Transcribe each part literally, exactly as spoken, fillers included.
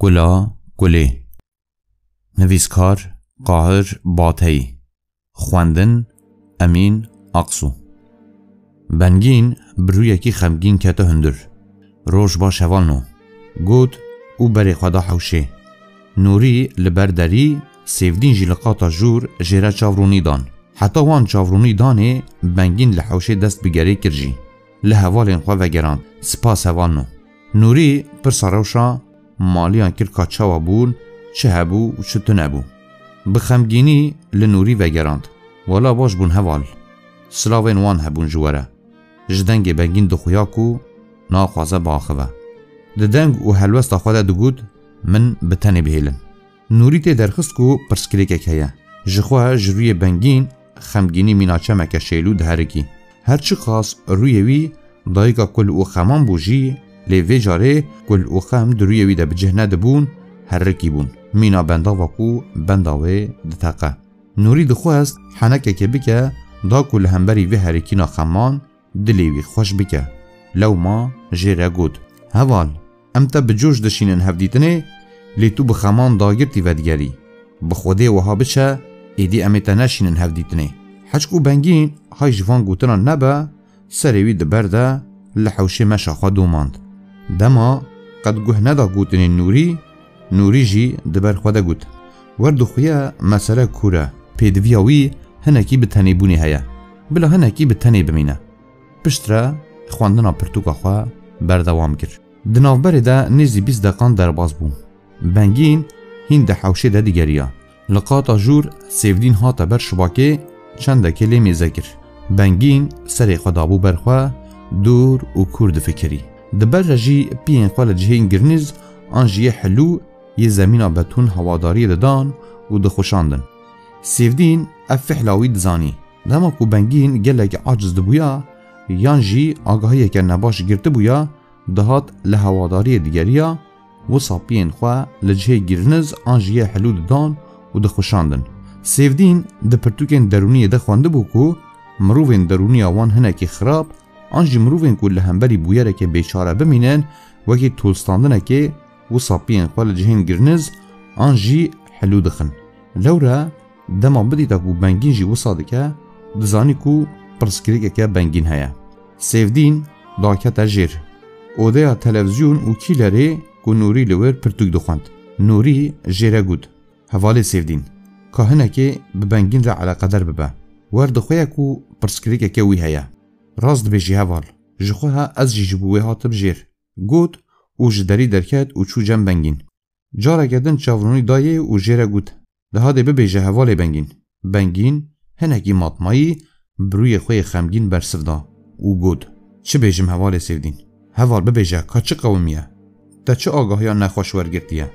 Kula Kulê. Nivîskar Qahir Bateyî. Xwendin Emîn Aksu. Bengîn bi rûyekî xemgîn kete hundir. Roj baş hevalno, got û berê xwe da hewşê. Nûrî li ber derî, Sêvdîn jî li qata jûr jê re çav rûnî dan. Heta wan çav rûnî danê, Bengîn li hewşê dest bi gerê kir jî. Li hevalên xwe vegerand. Spas hevalno. Nûrî pirsa rewşa maliyan kir ka çawa bûn, çi hebû û çi tune bû. Bi xemgînî li Nûrî vegerand. Wela baş bûn heval. Silavên wan hebûn ji we re. Ji dengê Bengîn dixuya ku naxwaze biaxive. Di deng û helwesta xwe de digot, Min bi tenê bihêlin. Nûrî tê derxist ku pirsgirêkek heye. Ji xwe ji rûyê Bengîn xemgînî mîna çemeke şêlû diherikî. Her çiqas rûyê wî dayika kul û xeman bû jî, lê vê carê kul û xem di rûyê wî de bi cih nedibûn, herikî bûn. Mîna bendava ku benda wê diteqe. Nûrî dixwest henekekê bike, da ku li hemberî vê herikîna xeman dilê wî xweş bike. Lewma jê re got, Heval, em te bi coş dişînin hevdîtinê, lê tu bi xeman dagirtî vedigerî. Bi Xwedê wiha biçe, êdî em ê te neşînin hevdîtinê. Heçku Bengîn hay ji van gotinan nebe, serê wî di ber de li hewşê meşa xwe domand. Dema qet guh neda gotinên Nûrî, Nûrî jî di ber xwe de got, Wer dixuye mesele kûr e, pêdiviya wî hinekî bi tenêbûnê heye. Bila hinekî bi tenê bimîne. Piştre xwendina pirtûka xwe berdewam kir. Di navberê de nêzî bîst deqan derbas bû. Bengîn hîn di hewşê de digeriya. Li qata jûr Sêvdîn hate ber şibakê, çendekê lê mêze kir. Bengîn serê xwe dabû ber xwe, dûr û kûr difikirî. Di ber re jî piyên xwe li cihên girniz an jî yê hilû yê zemîna betûn hewadariyê didan û dixweşandin. Sêvdîn ev fihla wî dizanî. Dema ku Bengîn gelekî aciz dibûya, yan jî agahiyeke nebaş girtibûya, dihat li hewadariyê digeriya, wisa piyên xwe li cihê girniz an jî yê hilû didan û dixweşandin. Sêvdîn di pirtûkên derûniyê de xwendibû ku mirovên derûniya wan hinekî xirab an jî mirovên ku li hemberî bûyerekê bêçare bimînin, wekî tolstandinekê wisa piyên xwe li cihên girniz an jî hilû dixin. Lewre dema bidîta ku Bengîn jî wisa dike, dizanî ku pirsgirêkeke bengîn heye. Sêvdîn dakete jêr odeya televîzyon û kîlerê ku Nûrî li wir pirtûk dixwend. Nûrî jê re got, Hevalê Sêvdîn, ka hinekê bi Bengîn re eleqedar bibe. Wer dixuye ku pirsgirêkeke wî heye. Rast dibêjî heval, ji xwe ha ez jî ji bo wê hatim jêr, got û ji derî derket û çû cem Bengîn. Careke din çavrûnî dayê û jê re got, Dihadê bibêje hevalê Bengîn. Bengîn hinekî matmayî bi rûyê xwe yê xemgîn bersiv da û got, Çi bêjim hevalê Sêvdîn? Heval bibêje, ka çi qewimiye? Te çi agahiya nexweş wergirtiye?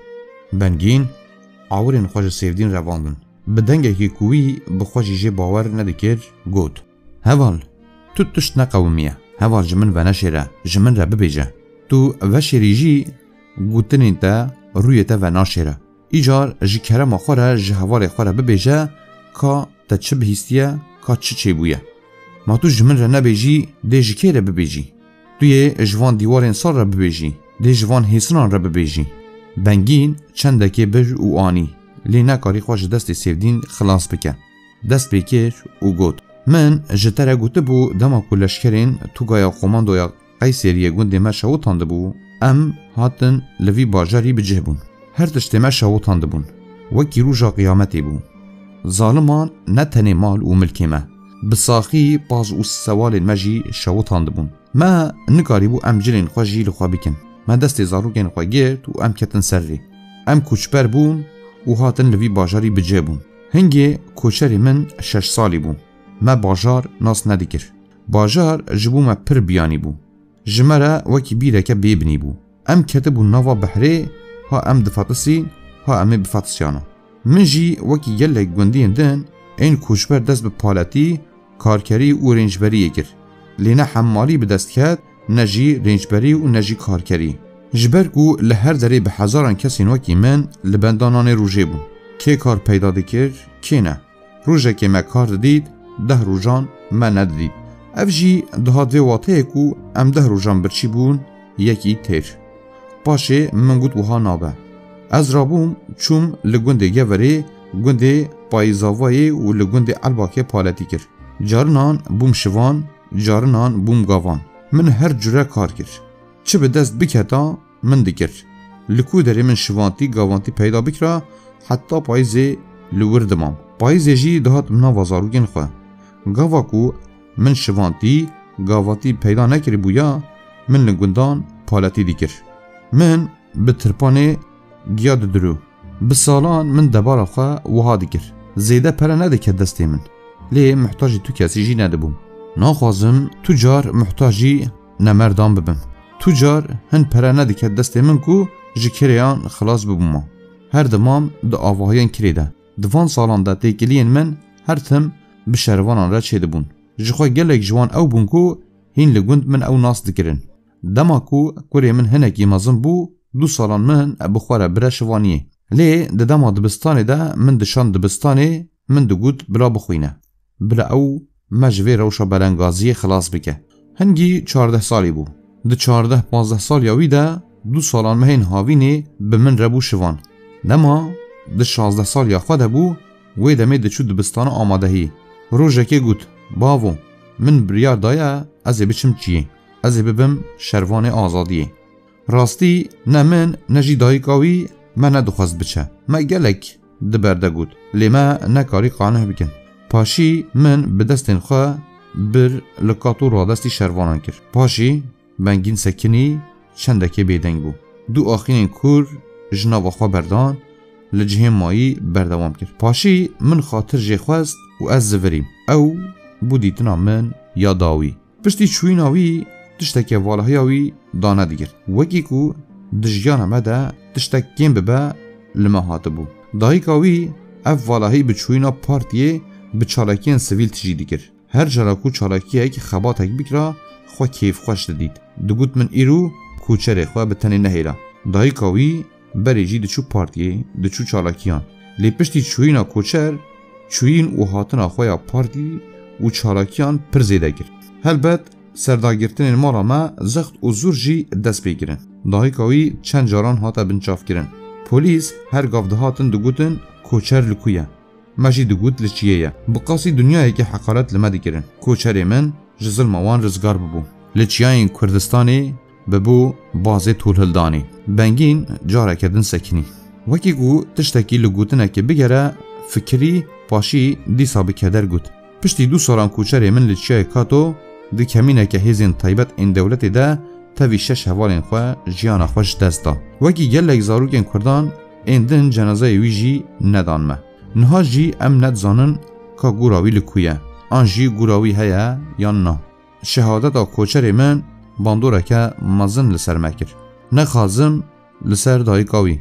Bengîn awirên xwe ji Sêvdîn revandin. Bi dengekî ku wî bi xwe jî jê bawer nedikir, got, Heval, tu tişt neqewimiye. Heval ji min veneşêre, ji min re bibêje. Tu veşêrî jî gotinên te, rûyê te venaşêre. Îcar ji kerema xwe re ji hevalê xwe re bibêje ka te çi bihîstiye, ka çi çêbûye. Ma tu ji min re nebêjî, dê ji kê re bibêjî? Tu yê ji van dîwarên sar re bibêjî, dê ji van hêsinan re bibêjî. Bengîn çendekê bir û anî, lê nekarî xwe ji destê Sêvdîn xilas bike. Dest pê kir û got, Min ji te re gotibû, dema ku leşkerên tûgaya komandoya Qeyseriyê gundê me şewitandibû, em hatin li vî bajarî bi cih bûn. Her tiştê me şewitandibûn. Wekî roja qiyametê bû. Zaliman ne tenê mal û milkê me, bi saxî paz û sewalên me jî şewitandibûn. Me nikarîbû em cilên xwe jî li xwe bikin. Me destê zarokên xwe girt û em ketin ser rê. Em koçber bûn û hatin li vî bajarî bi cih bûn. Hingê koçerê min şeş salî bû. Me bajar nas nedikir. Bajar ji bo me pir biyanî bû. Ji me re wekî bîreke bêbinî bû. Em ketibûn nava behrê, ha em difetisîn, ha em ê bifetisyana. Min jî wekî gelek gundiyên din ên koçber dest bi paletî, karkerî û rêncberiyê kir. Lê ne hemmalî bi dest ket, ne jî rêncberî û ne jî karkerî. Ji ber ku li her derê bi hezaran kesên wekî min li benda nanê rojê bûn. Kê kar peyda dikir, kê ne. Rojekê me kar didît, deh rojan me nedidît. Ev jî dihat vê wateyê ku em deh rojan birçî bûn, yekî têr. Paşê min got wiha nabe. Ez rabûm, çûm li gundê Geverê, gundê Payîzavayê û li gundê Elbakê paletî kir. Carinan bûm şivan, carinan bûm gavan. Min her cure kar kir. Çi bi dest biketa, min dikir. Li ku derê min şivantî, gavantî peyda bikira, heta payîzê li wir dimam. Payîzê jî dihat min nava zarokên xwe. Gava ku min şivantî, gavantî peyda nekiribûya, min li gundan paletî dikir. Min bi tirpanê giya didirû. Bi salan min debara xwe wiha dikir. Zêde pere nedike destê min. Lê muhtacî tu kesî jî nedibûm. Naxwazim tu car muhtacî nemerdan bibim. Tu car hin pere nedike destê min ku ji kirêyan xilas bibûma. Her dimam di avahiyên kirê de. Di van salan de têkiliyên min her tim bi şervanan re çêdibûn. Ji xwe gelek ji wan ew bûn ku hîn li gund min ew nas dikirin. Dema ku kurê min hinekî mezin bû, du salan min bi xwe re bire şivaniyê. Lê di dema dibistanê de min dişand dibistanê, min digot bila bixwîne. Bila ew me ji vê rewşa belengaziyê xilas bike. Hingî çardeh salî bû. Di çardeh panzdeh saliya wî de du salan mehên havînê bi min re bû şivan. Dema di şazdeh saliya xwe de bû, wê demê diçû dibistana amadehiyê. Rojekê got, bavo, min biryar daye ez ê biçim çiyê. Ez ê bibim şervanê azadiyê. Rastî ne min ne jî dayika wî me nedixwest biçe. Me gelek di ber de got, lê me nekarî qanih bikin. Paşî min bi destên xwe bir li qat û radestî şervanan kir. Paşî Bengîn sekinî, çendekê bêdeng bû. Du axînên kûr ji nava xwe berdan, li cihê mayî berdewam kir. Paşî min xatir jê xwest û ez zivirîm. Ew bû dîtina min ya dawî. Piştî çûyîna wî tişteke valahiya wî dane digir. Wekî ku di jiyana me de tiştek kêm bibe, li me hatibû. Dayika wî ev valahî bi çûyîna partiyê bi çalakiyên sivîl tijî dikir. Her cara ku çalakiyek, xebatek bikira, xwe kêfxweş didît. Digot, min îro koçerê xwe bi tenê nehêla. Dayika wî berê jî diçû partiyê, diçû çalakiyan. Lê piştî çûyîna koçer, çûyîn û hatina xwe ya partî û çalakiyan pir zêde kir. Helbet, serdagirtinên mala me zext û zor jî dest pê kirin. Dayika wî çend caran hate binçavkirin. Polîs her gav dihatin digotin, koçer li ku ye? Me jî digot li çiyê ye. Bi qasî dinyayekî heqaret li me dikirin. Koçerê min ji zilma wan rizgar bibû. Li çiyayên Kurdistanê bibû bazê tolhildanê. Bengîn careke din sekinî. Wekî ku tiştekî li gotinekê bigere, fikirî, paşî dîsa bi keder got. Piştî du salan koçerê min li çiyayê Kato, di kemîneke hêzên taybet ên dewletê de tevî şeş hevalên xwe jiyana xwe ji dest da. Wekî gelek zarokên Kurdan ên din cenazeyê wî jî nedan me. Niha jî em nedizanin ka gora wî li ku ye, an jî gora wî heye yan na. Şehadeta koçerê min bandoreke mezin li ser me kir. Nexazim li ser dayika wî.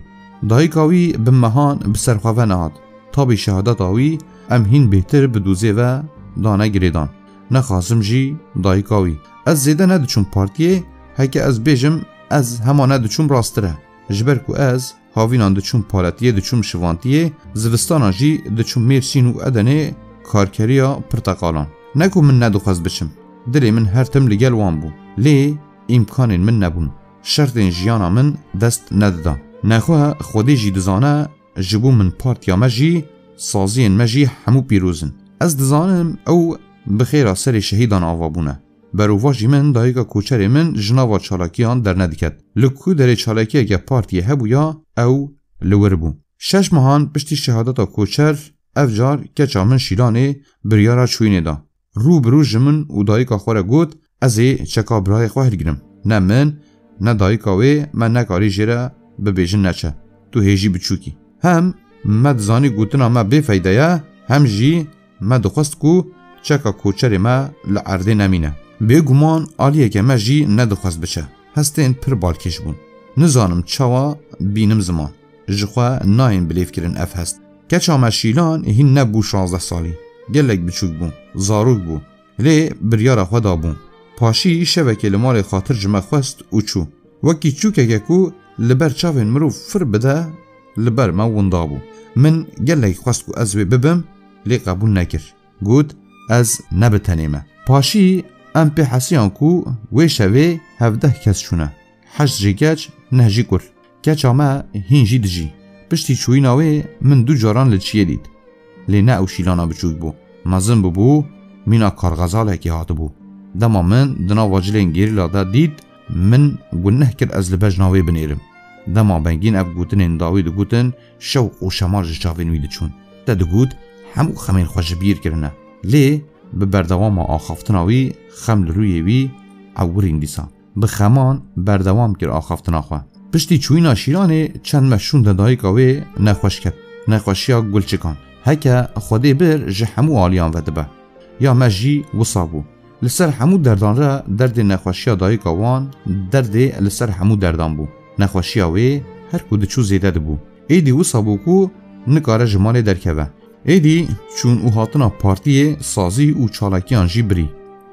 Dayika wî bi mehan bi ser xwe ve nehat. Tabî şehadeta wî em hîn bêhtir bi dûzê ve dane girêdan. Nexazim jî dayika wî. Ez zêde nediçûm partiyê, heke ez bêjim ez hema nediçûm rasttir e. Ji ber ku ez havînan diçûm paletiyê, diçûm şivantiyê, zivistanan jî diçûm Mêrsîn û Edenê karkeriya pirteqalan. Ne ku min nedixwest biçim. Dilê min her tim li gel wan bû. Lê îmkanên min nebûn. Şertên jiyana min dest nedida. Nexwe Xwedê jî dizane, ji bo min partiya me jî, saziyên me jî hemû pîroz in. Ez dizanim ew bi xêra serê şehîdan ava bûne. Berovajî min dayika koçerê min ji nava çalakiyan dernediket. Li ku derê çalakiyeke partiyê hebûya, ew li wir bû. Şeş mehan piştî şehadeta koçer, ev car keça min Şîlanê biryara çûyînê da. Rû bi rû ji min û dayika xwe re got, ez ê çeka birayê xwe hilgirim. Ne min, ne dayika wê me nekarî jê re bibêjin neçe. Tu hêjî biçûk î. Hem me dizanî gotina me bêfeyde ye, hem jî me dixwest ku çeka koçerê me li erdê nemîne. Bêguman aliyeke me jî nedixwest biçe. Hestên pir balkêş bûn. Nizanim çawa bînim ziman. Ji xwe nayên bilêvkirin ev hest. Keça me Şîlan hîn nebû şazdeh salî. Gelek biçûk bû. Zarok bû. Lê biryara xwe dabû. Paşî şevekê li malê xatir ji me xwest û çû. Wekî çûkeke ku li ber çavên mirov fir bide, li ber me winda bû. Min gelek xwest ku ez wê bibim, lê qebûl nekir. Got, ez ne bi tenê me. Paşî em pê hesiyan ku wê şevê hevdeh kes çûne. Heşt jî keç, neh jî kur. Keça me hîn jî dijî. Piştî çûyîna wê min du caran li çiyê dît. Lê ne ew şîlana biçûk bû. Mezin bûbû, mîna karxezalekê hatibû. Dema min di nava cilên gerîla de dît, min guneh kir ez li bejna wê binêrim. Dema bengîn ev gotinên dawî digutin, şewq û şemar ji çavên wî diçûn. Te digot, hemû xemên xwe ji bîr kirine. Lê bi berdewama axaftina wî, xem li rûyê wî ewirîn dîsa. Bi xeman berdewam kir axaftina xwe. Piştî çûyîna şîlanê çend meh şûnde dayika wê nexweş ket. Nexweşiya gulçikan. Heke Xwedê bir ji hemû aliyan ve dibe. Ya me jî wisa bû. Li ser hemû derdan re derdê nexweşiya dayika wan derdê li ser hemû derdan bû. Nexweşiya wê her ku diçû zêde dibû. Êdî wisa bû ku nikare ji malê derkeve. Êdî çûn û hatina partiyê, sazî û çalakiyan jî birî.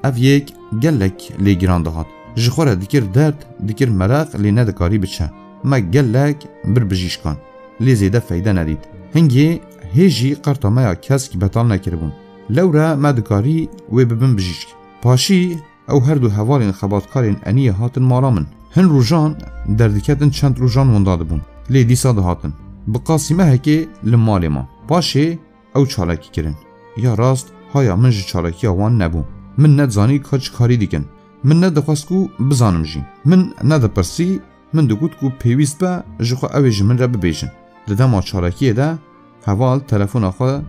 Ev yek gelek lê giran dihat. Ji xwe re dikir derd, dikir mereq, lê nedikarî biçe. Me gelek bir bijîşkan. Lê zêde feyde nedît. Hingê hê jî qerta me ya kesk betal nekiribûn. Lewre me dikarî wê bibin bijîşk. Paşî ew her du hevalên xebatkarên eniyê hatin mala min. Hin rojan derdiketin, çend rojan winda dibûn. Lê dîsa dihatin. Bi qasî mehekê li malê ma. Paşê ew çalakî kirin. Ya rast, haya min ji çalakiya wan nebû. Min nedizanî ka çi karî dikin. Min nedixwest ku bizanim jî. Min nedipirsî, min digot ku pêwîst be ji xwe ew ê ji min re bibêjin. Di dema çalakiyê de heval telefona xwe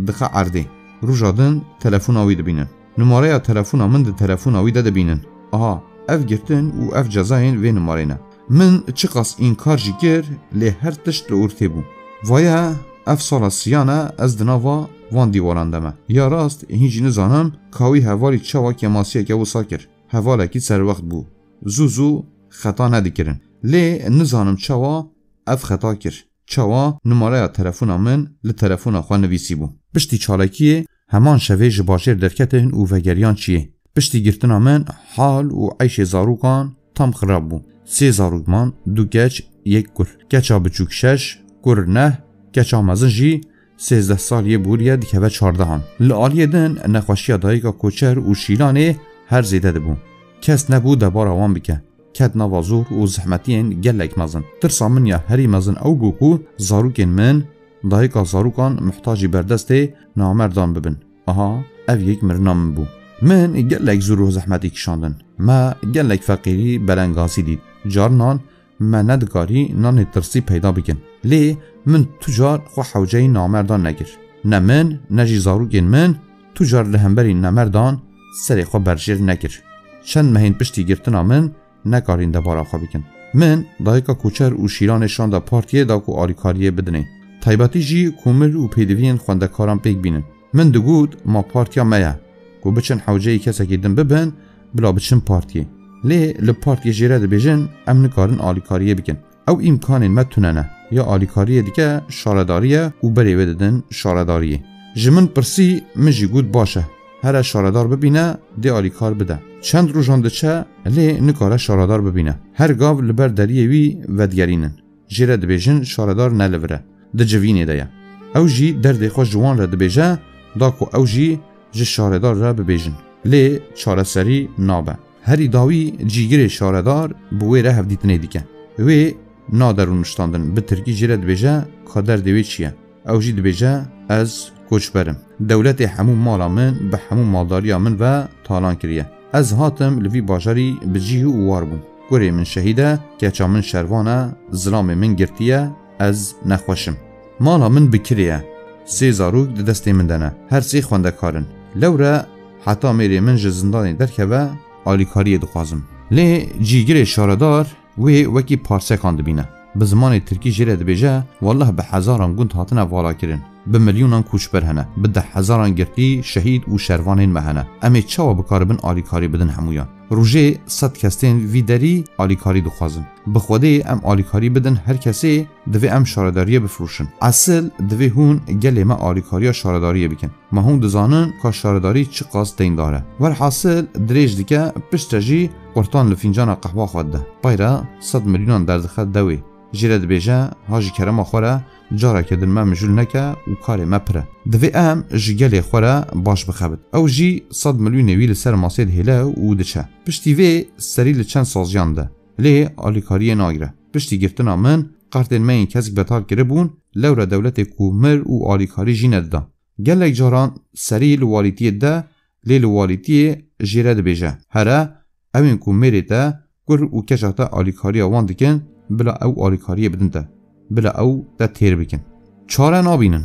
dixe erdê. Roja din telefona wî dibînin. Numareya telefona min di telefona wî de dibînin. Aha, ev girtin û ev cezayên vê numarê ne. Min çiqas înkar jî kir, lê her tişt li ortê bû. Vaye ev sala siyan e ez di nava van dîwaran de me. Ya rast, hîn jî nizanim ka wî hevalî çawa kêmasiyeke wisa kir. Hevalekî serwext bû. Zû zû xeta nedikirin. Lê nizanim çawa ev xeta kir. Çawa numareya telefona min li telefona xwe nivîsîbû. Piştî çalakiyê heman şevê ji bajêr derketin û vegeriyan çiyê. Piştî girtina min hal û eyşê zarokan tam xirab bû. Sê zarok man, du keç, yek kur. Keça biçûk şeş, kur neh, keça mezin jî sêzdeh saliyê bûriye dikeve çardehan. Li aliyê din nexweşiya dayika koçer û şîlanê her zêde dibû. Kes nebû debara wan bike. Ket nava zor û zehmetiyên gelek mezin. Tirsa min ya herî mezin ew bû ku zarokên min, dayika zarokan muhtacî berdestê namerdan bibin. Aha, ev yek mirina min bû. Min gelek zor û zehmetî kişandin. Me gelek feqîrî belengazî dît. Carinan me nedikarî nanê tirsî peyda bikin. Lê min tu car xwe hewceyî namerdan nekir. Ne min, ne jî zarokên min tu car li hemberî namerdan serê xwe berjêr nekir. Çend mehên piştî girtina min nekarîn debara xwe bikin. Min dayika koçer û şîlanê şanda partiyê da ku alîkariyê bidinê. Taybetî jî komil û pêdiviyên xwendekaran pêk bînin. Min digot, ma partiya me ye ku biçin hewceyî kesekî din bibin, bila biçin partiyê. Lê li partiyê jê re dibêjin, em nikarin alîkariyê bikin. Ew îmkanên me tune ne. Ya alîkariyê dike şaredarî ye û berê wê didin şaredariyê. Ji min pirsî, min jî got, baş e. Here şaredar bibîne, dê alîkar bide. Çend rojan diçe, lê nikare şaredar bibîne. Her gav li ber deriyê wî vedigerînin. Jê re dibêjin şaredar ne li vir e, di civînê de ye. Ew jî derdê xwe ji wan re dibêje, da ku ew jî ji şaredar re bibêjin. Lê çareserî nabe. Herî dawî cîgirê şaredar bi wê re hevdîtinê dike. Wê nade rûniştandin, bi tirkî jê re dibêje ka derdê wê çi ye. Ew jî dibêje, ez koçber im. Dewletê hemû mala min bi hemû maldariya min ve talan kiriye. Ez hatim li vî bajarî bi cih û war bûm. Kurê min şehîd e, keça min şervan e, zilamê min girtiye, ez nexweş im. Mala min bi kirê ye. Sê zarok di destê min de ne. Her sê xwendekar in. Lewre heta mêrê min ji zindanê derkeve, alîkariyê dixwazim. Lê cîgirê şaredar wê wekî parsekan dibîne. Bi zimanê tirkî jê re dibêje, wallah bi hezaran gund hatine valakirin. Bi milyonan koçber hene. Bi deh hezaran girtî, şehîd û şervanên me hene. Em ê çawa bikaribin alîkarî bidin hemûyan? Rojê sed kes tên vî derî alîkarî dixwazin. Bi Xwedê em alîkarî bidin her kesê, divê em şaredariyê bifroşin. Esil divê hûn gelê me alîkariya şaredariyê bikin. Ma hûn dizanin ka şaredarî çiqas deyndar e. Werhasil dirêj dike, piştre jî qurtan li fîncana qehwa xwe dide. Payra sed milyonan derdixe dewê. Jê re dibêje, ha ji kerema xwe re careke din me mijûl neke û karê me pir e. Divê em ji gelê xwe re baş bixebit. Ew jî sed milyonê wî li ser masê dihêle û diçe. Piştî vê serî li çend saziyan de. Lê alîkariyê nagire. Piştî girtina min qertên me yên kesk betal kiribûn, lewra dewletê ku mir û alîkarî jî nedida. Gelek caran serî li walîtiyê dide, lê li walîtiyê jê re dibêje, here, ew ên ku mêrê te, kur û keça te alîkariya wan dikin, bila ew alîkariyê bidin te, bila ew te têr bikin. Çare nabînin.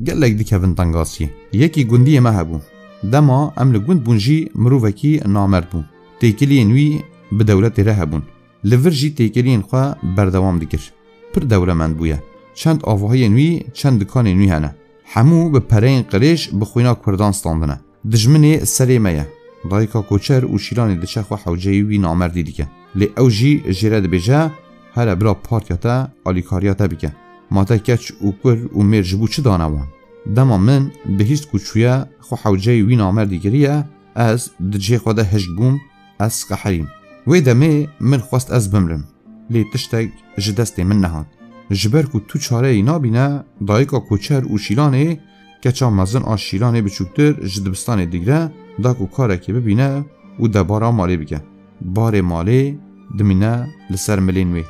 Gelek dikevin tengasiyê. Yekî gundiyê me hebû. Dema em li gund bûn jî mirovekî namerd bû. Têkiliyên wî bi dewletê re hebûn. Li vir jî têkiliyên xwe berdewam dikir. Pir dewlemend bûye. Çend avahiyên wî, çend dikanên wî hene. Hemû bi pereyên qirêj bi xwîna Kurdan standine. Dijminê serê me ye. Dayika koçer û şîlanê diçe xwe hewceyî wî namerdî dike. Lê ew jî jê re dibêje, here bira partiya te alîkariya te bike. Ma te keç û kur û mêr ji bo çi dane wan? Dema min bihîst ku çûye xwe hewceyî wî namerdî kiriye, ez di cihê xwe de hişk bûm, ez qeherîm. Wê demê min xwest ez bimrim. Lê tiştek ji destê min nehat. Ji ber ku tu çareyê nabîne, dayika koçer û şîlanê, keça mezin a şîlanê biçûktir ji dibistanê digre, da ku karekê bibîne û debara malê bike. Barê malê dimîne li ser milên wê.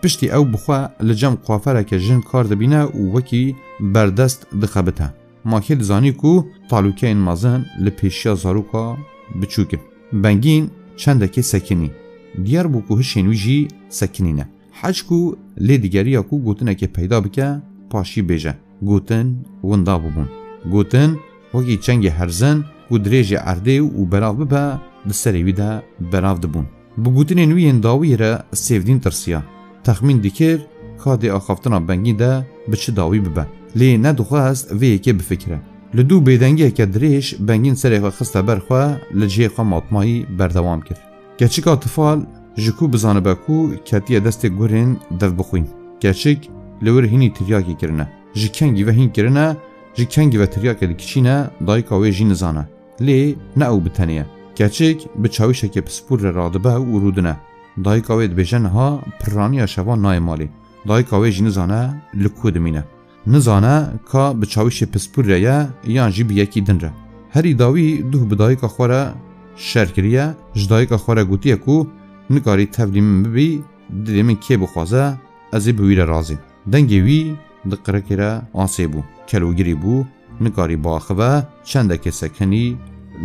Piştî ew bi xwe li cem kuafereke jin kar dibîne û wekî berdest dixebite. Ma kê dizanî ku talûkeyên mezin li pêşiya zaroka biçûk in. Bengîn çendekê sekinî. Diyar bû ku hişên wî jî sekinî ne. Hec ku lê digeriya ku gotinekê peyda bike, paşî bêje. Gotin winda bûbûn. Gotin wekî çengê herzin ku dirêjê erdê û belav bibe, di serê wî de belav dibûn. Bi gotinên wî yên dawî re Sêvdîn tirsiya. Texmîn dikir ka dê axaftina Bengîn de bi çi dawî bibe. Lê nedixwest vê yekê bifikire. Li dû bêdengiyeke dirêj Bengîn serê xwe xiste ber xwe, li cihê xwe matmayî berdewam kir. Keçika tifal ji ku bizanibe ku ketiye destê gurên devbixwîn. Keçik li wir hînî tiryakê kirine. Ji kengî ve hîn kirine, ji kengî ve tiryakê dikiçîne, dayika wê jî nizane. Lê ne ew bi tenê ye. Keçik bi çawîşekê pispûr re radibe û rûdine. Dayika wê dibêje niha pirraniya şevan nayê malê. Dayika wê jî nizane li ku dimîne. Nizane ka bi çawîşê pispûr re ye yan jî bi yekî din re. Herî dawî duh bi dayika xwe re şer kiriye, ji dayika xwe re gotiye ku nikarî tevlî min bibî, dilê min kê bixwaze, ez ê bi wî re razîm. Dengê wî di qirikê re asê bû. Kelogirî bû, nikarî biaxive, çendekê sekinî,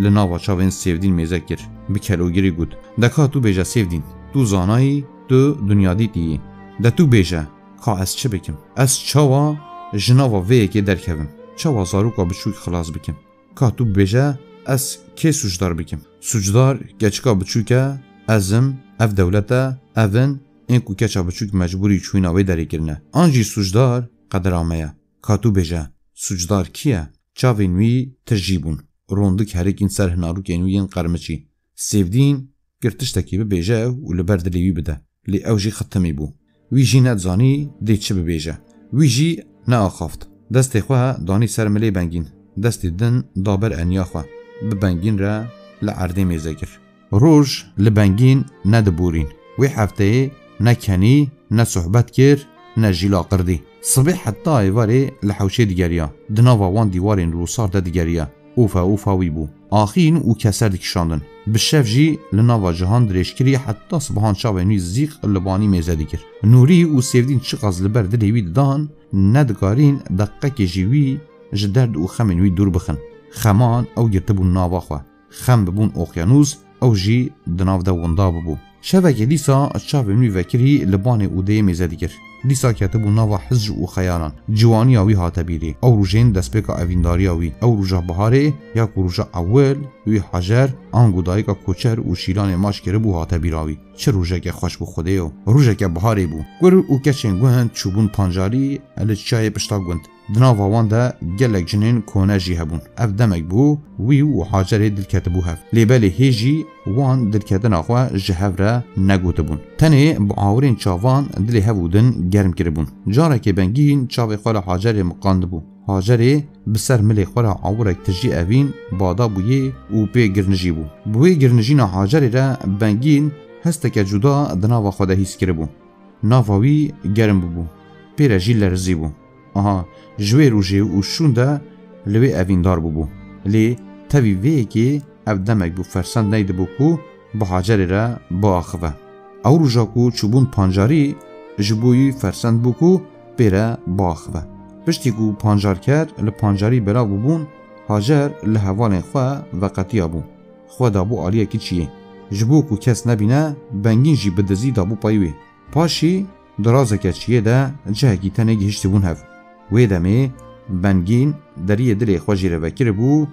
li nava çavên Sêvdîn mêze kir. Bi kelogirî got, De ka tu bêje Sêvdîn, tu zanayî, tu dinyadîtî yî. De tu bêje, ka ez çi bikim? Ez çawa ji nava vê yekê derkevim? Çawa zaroka biçûk xilas bikim? Ka tu bibêje, ez kê sûcdar bikim? Sûcdar keçika biçûk e, ez im, ev dewlet e, ev in, ên ku keça biçûk mecbûrî çûyîna wê derê kirine. An jî sûcdar qedera me ye. Ka tu bêje, sûcdar kî ye? Çavên wî tijî bûn. Rondik herikîn ser hinarokên wî yên qermiçî. Sêvdîn kir tiştekî bibêje û li ber dilê wî bide. Lê ew jî xitimî bû. Wî jî nedizanî dê çi bibêje. Wî jî neaxaft. Destê xwe danî ser milê Bengîn. Destê din da ber eniya xwe. Bi Bengîn re li erdê mêze kir. Roj li Bengîn nediborîn. Wê hefteyê ne kenî, ne sohbet kir, ne jî laqirdî. Sibê heta êvarê li hewşê digeriya. Di nava wan dîwarên rûsar de digeriya. Ofa ofa wî bû. Axîn û keser dikişandin. Bi şev jî li nava cihan dirêjkirî heta sibihan çavên wî zîq li banî mêze dikir. Nûrî û Sêvdîn çiqas li ber dilê wî didan, nedikarîn deqekê jî wî ji derd û xemên wî dûr bixin. Xeman ew girtibûn nava xwe. Xem bibûn oqyanûs, ew jî di nav de winda bibû. Şevekê dîsa çavên wî vekirî li banê odeyê mêze dikir. Dîsa ketibû nava hizr û xeyalan. Ciwaniya wî hate bîrê. Ew rojên destpêka evîndariya wî. Ew roja biharê ya ku roja ewil wî Hacer, ango dayika koçer û şîlanê maç kiribû hate bîra wî. Çi rojeke xweş bû Xwedêyo. Rojeke biharê bû. Kur û keçên gund çûbûn pancarî li çiyayê pişta gund. Di nava wan de gelek jinên kone jî hebûn. Ev demek bû, wî û Hacerê dil ketibû hev. Lê belê hê jî wan dilketina xwe ji hev re negotibûn. Tenê bi awirên çavan dilê hev û din germ kiribûn. Carekê Bengîn çavê xwe li Hacerê miqandibû. Hacerê bi ser milê xwe re awirek tijî evîn, bada bûyê û pê girnijî bû. Bi wê girnijîna Hacerê re Bengîn hesteke cuda di nava xwe de hîs kiribû. Nava wî germ bûbû. Pê re jî lerizîbû. Aha, ji wê rojê û şûn de li wê evîndar bûbû. Lê tevî vê yekê ev demek bû fersend neydibû ku bi Hacerê re biaxive. Ew roja ku çûbûn pancarî, ji bo wî fersend bû ku pê re biaxive. Piştî ku pancarker li pancarî belav bûbûn, Hacer li hevalên xwe veqetiyabû. Xwe dabû aliyekî çiyê. Ji bo ku kes nebîne, Bengîn jî bi dizî dabû pey wê. Paşî di razeke çiyê de cihekî tenê gihiştibûn hev. Wê demê Bengîn deriyê dilê xwe jê re vekiribû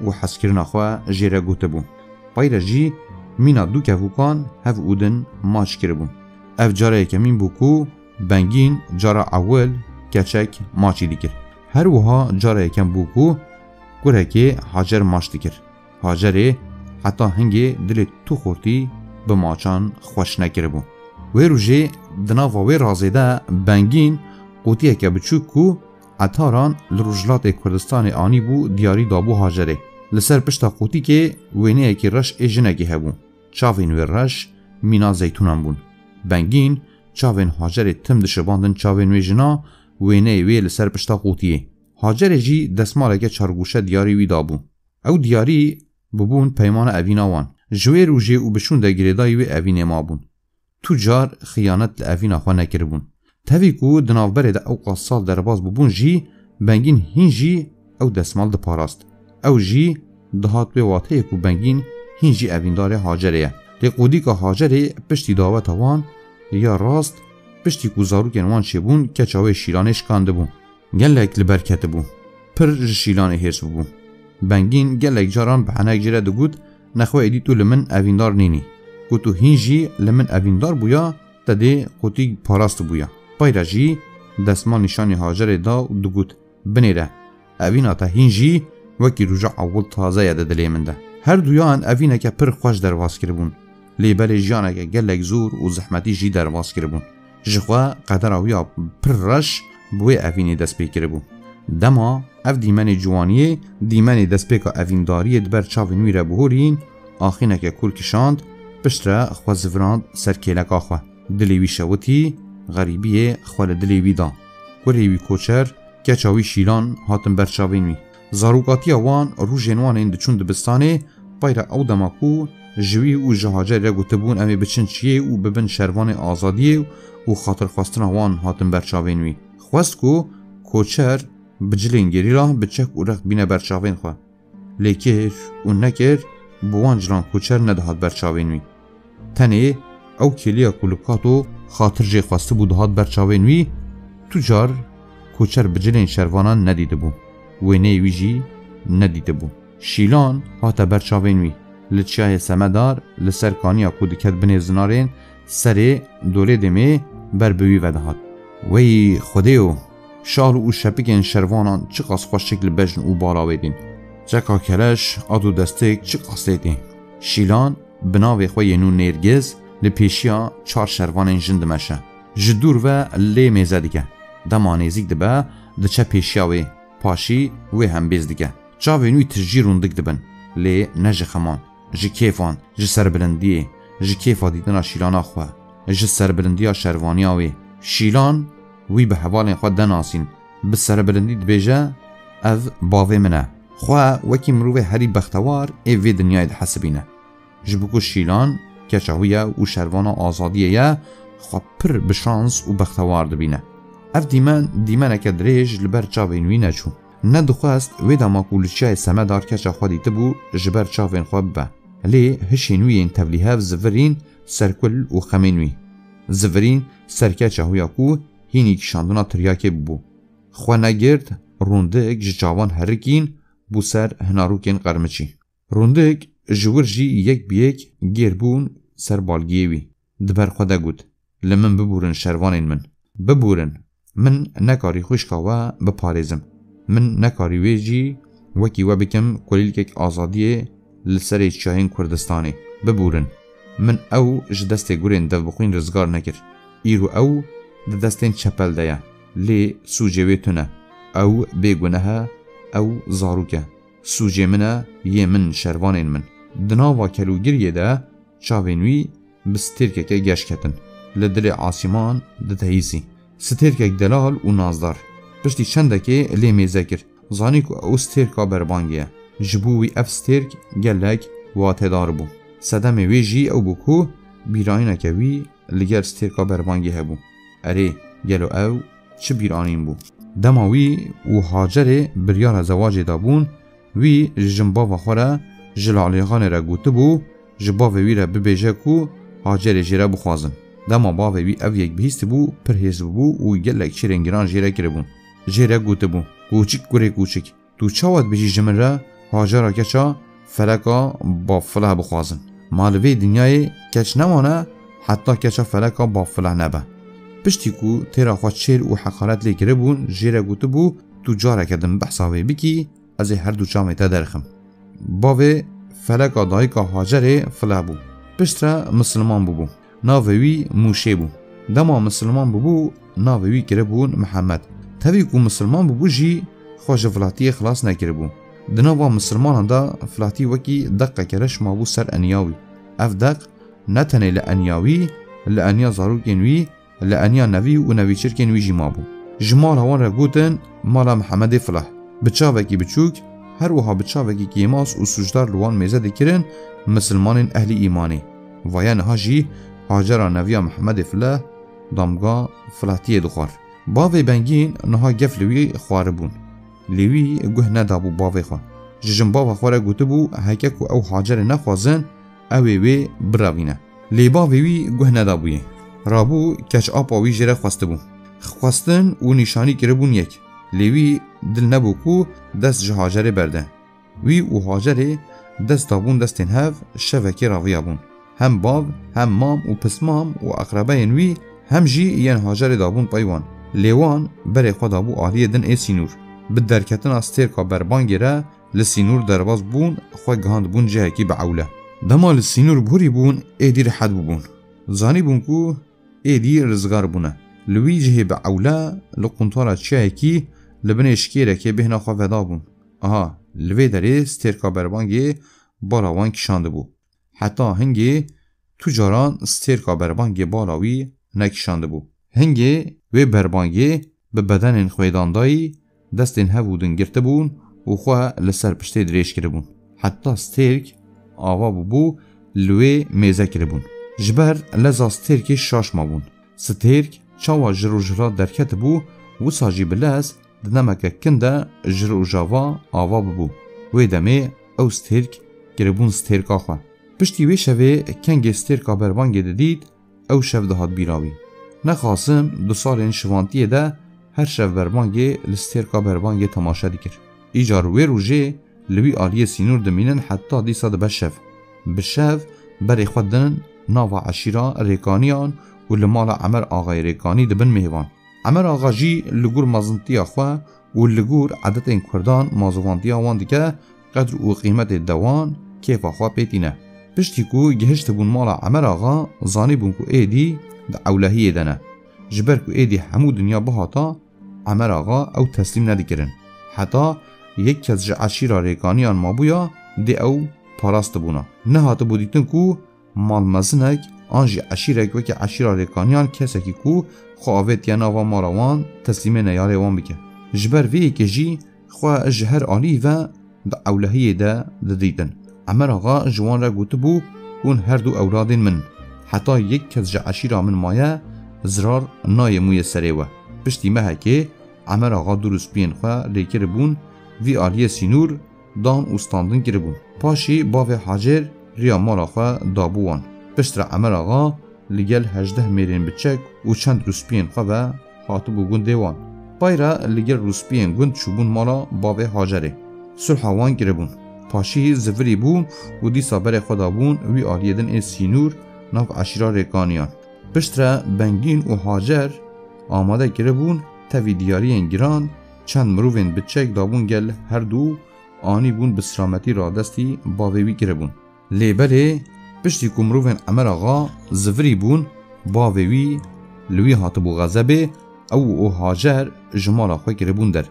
û hezkirina xwe jê re gotibû. Pey re jî mîna du kevûkan hev û din maç kiribûn. Ev cara yekemîn bû ku Bengîn cara ewil keçek maçî dikir. Her wiha cara yekem bû ku kurekê Hacer maç dikir. Hacerê heta hingê dilê tu xortî bi maçan xweş nekiribû. Wê rojê di nava wê razê de Bengîn qutiyeke biçûk ku etaran li Rojhilatê Kurdistanê anîbû diyarî dabû Hacerê. Li ser pişta qutîkê wêneyekî reş ê jinekê hebû. Çavên wê reş mîna zeytûnan bûn. Bengîn çavên Hacerê tim dişibandin çavên wê jina, wêneyê wê li ser pişta qutiyê. Hacerê jî desmaleke çargûşe diyarî wî dabû. Ew diyarî bûbûn peymana evîna wan. Ji wê rojê û bi şûn de girêdayî wê evînê mabûn. Tu car xiyanet li evîna xwe nekiribûn. Tevî ku di navberê de ewqas sal derbas bûbûn jî, Bengîn hîn jî ew desmal diparast. Ew jî dihat wê wateyê ku Bengîn hîn jî evîndarê Hacerê ye. Lê qûdîka Hacerê piştî daweta wan ya rast, piştî ku zarokên wan çêbûn, keça wê Şîlanê şikandibû. Gelek li ber ketibû. Pir ji Şîlanê hêrs bûbû. Bengîn gelek caran bi henek jê re digot, "Nexwe êdî tu li min evîndar nînî. Ku tu hîn jî li min evîndar bûya, te dê qutî parast bûya." Pey re jî desmal nîşanî Hacerê da û digot, "Binêre, evîna te hîn jî wekî roja ewil taze ye di dilê min de." Her duyan evîneke pir xweş derbas kiribûn. Lê belê jiyaneke gelek zor û zehmetî jî derbas kiribûn. Ji xwe qedera wî ya pir reş bi wê evînê dest pê kiribû. Dema ev dîmenê ciwaniyê, dîmenê destpêka evîndariyê di ber çavên wî re bihurîn, axîneke kûr kişand, piştre xwe zivirand ser kêleka xwe. Dilê wî şewitî, xerîbiyê xwe li dilê wî da. Kurê wî Koçer, keça wî Şîlan hatin ber çavên wî. Zarokatiya wan, rojên wan ên diçûn dibistanê, pey re ew dema ku ji wî û ji Hacerê re gotibûn, "Em ê biçin çiyê û bibin şervanê azadiyê û xatirxwestina wan hatin ber çavên wî." Xwest ku Koçer bi cilên gerîla, bi çek û rex bîne ber çavên xwe. Lê kir û nekir, bi wan cilan Koçer nedihat ber çavên wî. Tenê ew kêliya ku li Kato xatir jê xwestibû dihat ber çavên wî, tu car Koçer bi cilên şervanan nedîtibû, wêneyê wî jî nedîtibû. Şîlan hate ber çavên wî. Li çiyayê Semedar, li ser kaniya ku diket binê zinarên serê Dolê Demê, ber bi wî ve dihat. Wey Xwedêyo! Şal û şepikên şervanan çiqas xweşik li bejn û bala wê dîn. Çeka keleş, at û destik çiqas lê tê. Şîlan bi navê xwe yê nû Nêrgiz li pêşiya çar şervanên jin dimeşe. Ji dûr ve lê mêze dike. Dema nêzîk dibe, diçe pêşiya wê. Paşî wê hembêz dike. Çavên wî tijî rûndik dibin. Lê ne ji xeman. Ji kêfan, ji serbilindiyê, ji kêfa dîtina Şîlana xwe, ji serbilindiya şervaniya wê. Şîlan wî bi hevalên xwe denasîn, bi serbilindî dibêje, "Ev bavê min e." Xwe wekî mirovê herî bextewar ê vê dinyayê dihesibîne. Ji bo ku Şîlan keça wî ye û şervana azadiyê ye, xwe pir bi şans û bextewar dibîne. Ev dîmen, dîmeneke dirêj li ber çavên wî neçû. Nedixwest wê dema ku li çiyayê Semedar keça xwe dîtibû, ji ber çavên xwe bibe. Lê hişên wî yên tevlîhev zivirîn ser kul û xemên wî. Zivirîn ser keça wî ya ku hînî kişandina tiryakê bûbû. Xwe negirt, rûndik ji çavan herikîn bû ser hinarokên qermiçî. Rûndik ji wir jî yek bi yek gêr bûn ser balgiyê wî. Di ber xwe de got, "Li min bibûrin şervanên min. Bibûrin. Min nekarî xwişka we biparêzim. Min nekarî wê jî wekî we bikim kulîlkek azadiyê li serê çiyayên Kurdistanê. Bibûrin. Min ew ji destê gurên devbixwîn rizgar nekir. Îro ew di destên çepel de ye. Lê sûcê wê tune. Ew bêguneh e, ew zarok e. Sûcê min e, yê min, şervanên min." Di nava kelûgiriyê de çavên wî bi stêrkeke geş ketin. Li dilê asîman ditehîsî. Stêrkek delal û nazdar. Piştî çendekê lê mêze kir. Zanî ku ew stêrka berbangê ye. Ji bo wî ev stêrk gelek watedar bû. Sedemê wê jî ew bû ku bîrayîneke wî li gel stêrka berbangê hebû. Erê, gelo ew çi bîr anîn bû? Dema wî û Hacerê biryara zewacê dabûn, wî ji jinbava xwe re ji Lalêxanê re gotibû, ji bavê wî re bibêje ku Hacerê jê re bixwazin. Dema bavê wî ev yek bihîstibû, pir hêz bûbû û gelek çîrên giran jê re kiribûn. Jê re gotibû, Kûçik, kurê kûçik, tu çawa dibêjî ji min re Hacera keça feleka Bavfilah bixwazin? Ma li vê dinyayê keç newane heta keça feleka Bavfilah nebe. Piştî ku têra xwe çêl û heqaret lê kiribûn, jê re gotibû, Tu careke din behsa wê bikî, ez ê her du çavê te derxim. Bavê feleka dayika Hacerê Filah bû. Piştre misilman bûbû. Navê wî Mûşê bû. Dema misilman bûbû, navê wî kiribûn Mihemed. Tevî ku misilman bûbû jî, xwe ji filatiyê xilas nekiribû. Di nava misilmanan de filatî wekî deqeke reş mabû ser eniya wî. Ev deq ne tenê li eniya wî, li eniya zarokên wî, li eniya nevî û nevîçirkên wî jî mabû. Ji mala wan re gotin, Mala Mihemedê Filah. Bi çavekî biçûk, her wiha bi çavekî kêmas û sûcdar li wan mêze dikirin misilmanên ehlî îmanê. Vaya niha jî Hacera neviya Mihemedê Filah damga filatiyê dixwar. Bavê Bengîn niha gef li wî xwaribûn. Lê wî guh nedabû bavê xwe. Ji jinbava xwe re gotibû, heke ku ew Hacerê nexwazin, ew ê wê birevîne. Lê bavê wî guh nedabûyê. Rabû keç apa wî jê re xwestibû. Xwestin û nîşanî kiribûn yek. Lê wî dil nebû ku dest ji Hacerê berde. Wî û Hacerê dest dabûn destên hev, şevekê raviyabûn. Hem bav, hem mam û pismam û eqrebeyên wî, hem jî yên Hacerê dabûn pey wan. Lê wan berê xwe dabû aliyê din ê sînûr. Bi derketina stêrka berbangê re li sînûr derbas bûn, xwe gihandibûn cihekî bi ewle. Dema li sînûr bihurîbûn, êdî rihet bûbûn. Zanîbûn ku êdî rizgar bûne. Li wî cihê bi ewle, li quntara çiyayekî, li binê şikêrekê bêhna xwe vedabûn. Aha, li vê derê stêrka berbangê bala wan kişandibû. Heta hingê tu caran stêrka berbangê bala wî nekişandibû. Hingê wê berbangê bi bedenên xwêdandayî destên hev û din girtibûn û xwe li ser piştê dirêj kiribûn. Heta stêrk ava bûbû, li wê mêze kiribûn. Ji ber leza stêrkê şaş mabûn. Stêrk çawa ji rojhilat derketibû, wisa jî bi lez di demeke kin de ji rojava ava bûbû. Wê demê ew stêrk kiribûn stêrka xwe. Piştî wê şevê kengê stêrka berbangê didît, ew şev dihat bîra wî. Nexasim du salên şivantiyê de her şev berbangê li stêrka berbangê temaşe dikir. Îcar wê rojê li wî aliyê sînûr dimînin heta dîsa dibe şev. Bi şev berê xwe din nava eşîra Rêkaniyan û li mala Emer Axayê Rêkanî dibin mêvan. Emer Axa jî li gor mezintiya xwe û li gor edetên Kurdan mazûvantiya wan dike, qedr û qîmetê dewan kêfa xwe pê tîne. Piştî ku gihiştibûn mala Emer Axa, zanîbûn ku êdî di ewlehiyê de ne. Ji ber ku êdî hemû dinya bihata, Emer Axa ew teslîm nedikirin. Heta yek kes ji eşîra Rêkaniyan mabûya, dê ew parastibûna. Nehatibû dîtin ku malmezinek an jî eşîrek weke eşîra Rêkaniyan kesekî ku xwe avêtiye nava mala wan teslîmê neyarê wan bike. Ji ber vê yekê jî xwe ji her alî ve di ewlehiyê de didîtin. Emer Axa ji wan re gotibû, Hûn her du ewladên min in. Heta yek kes ji eşîra min maye, zirar nayê mûyê serê we. Piştî mehekê Emer Axa du rûspiyên xwe lê kiribûn vî aliyê sînûr, dan û standin kiribûn. Paşî bavê Hacer riya mala xwe dabû wan. Piştre Emer Axa li gel hejdeh mêrên biçek û çend rûspiyên xwe ve hatibû gundê wan. Pay re li gel rûspiyên gund çûbûn mala bavê Hacerê. Sulha wan kiribûn. Paşî zivirî bûn û dîsa berê xwe dabûn wî aliyê din ê sînûr nav eşîra Rêkaniyan. Piştre Bengîn û Hacer amade kiribûn, tevî diyariyên giran çend mirovên biçek dabûn gel her du, anî bûn bi selametî radestî bavê wî kiribûn. Lê belê piştî ku mirovên Emer Axa zivirî bûn, bavê wî li wî hatibû xezebê, ew û Hacer ji mala xwe kiribûn der.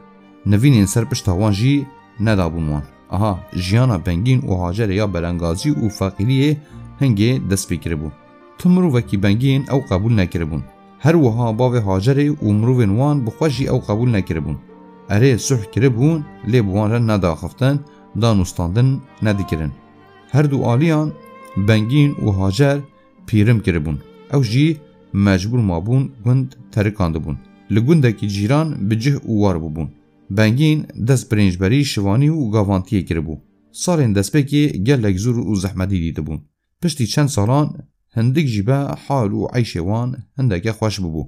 Nivînên ser pişta wan jî nedabûn wan. Aha, jiyana Bengîn û Hacerê ya belengazî û feqîriyê hingê dest pê kiribû. Tu mirovekî Bengîn ew qebûl nekiribûn. Her wiha bavê Hacerê û mirovên wan bi xwe jî ew qebûl nekiribûn. Erê, sulh kiribûn, lê bi wan re nedaxiftin, dan û standin nedikirin. Her du aliyan, Bengîn û Hacer, pîrim kiribûn. Ew jî mecbûr mabûn gund terikandibûn. Li gundekî cîran bi cih û war bûbûn. Bengîn dest bi rêncberî, şivanî û gavantiyê kiribû. Salên destpêkê gelek zor û zehmetî dîtibûn. Piştî çend salan hindik jî be hal û eyşê wan hindeke xweş bibû.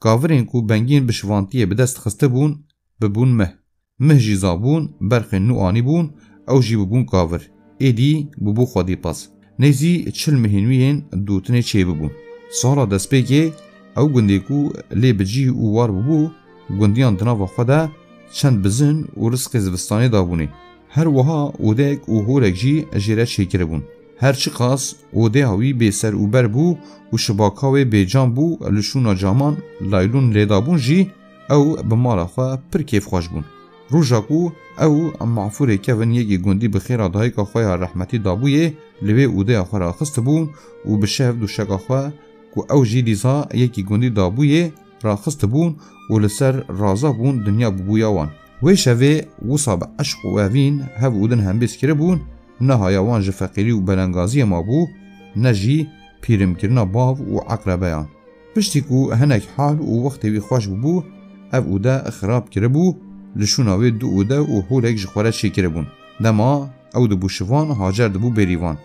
Kavirên ku Bengîn bi şivantiyê bi dest xistibûn, bibûn mih. Mih jî zabûn, berxên nû anîbûn, ew jî bibûn kavir. Êdî bûbû xwedî pez. Nêzî çil mihên wî yên dûtinê çêbibûn. Sala destpêkê ew gundê ku lê bi cih û war bûbû, gundiyan di nava xwe de çend bizin û rizqê zivistanê dabûnê. Her wiha odeyek û holek jî jê re çêkiribûn. Her çiqas odeya wî bêser û ber bû û şibaka wê bêcan bû, li şûna caman laylûn lêdabûn jî, ew bi mala xwe pir kêfxweş bûn. Roja ku ew mafûrê kevin yekî gundî bi xêra dayika xwe ya rehmetî dabûyê, li wê odeya xwe raxistibûn û bi şev dûşeka xwe ku ew jî dîsa yekî gundî dabûyê, raxistibûn û li ser raza bûn, dinya bûbûya wan. Wê şevê wisa bi eşq û evîn hev û din hembêz kiribûn, nehaya wan ji feqîrî û belengaziyê mabû, ne jî pîrimkirina bav û eqrebeyan. Piştî ku hinek hal û wextê wî xweş bûbû, ev ûde xirab kiribû, li şûna wê du ûde û holek ji xwe re çêkiribûn. Dema ew dibû şivan, Hacer dibû bêrîvan.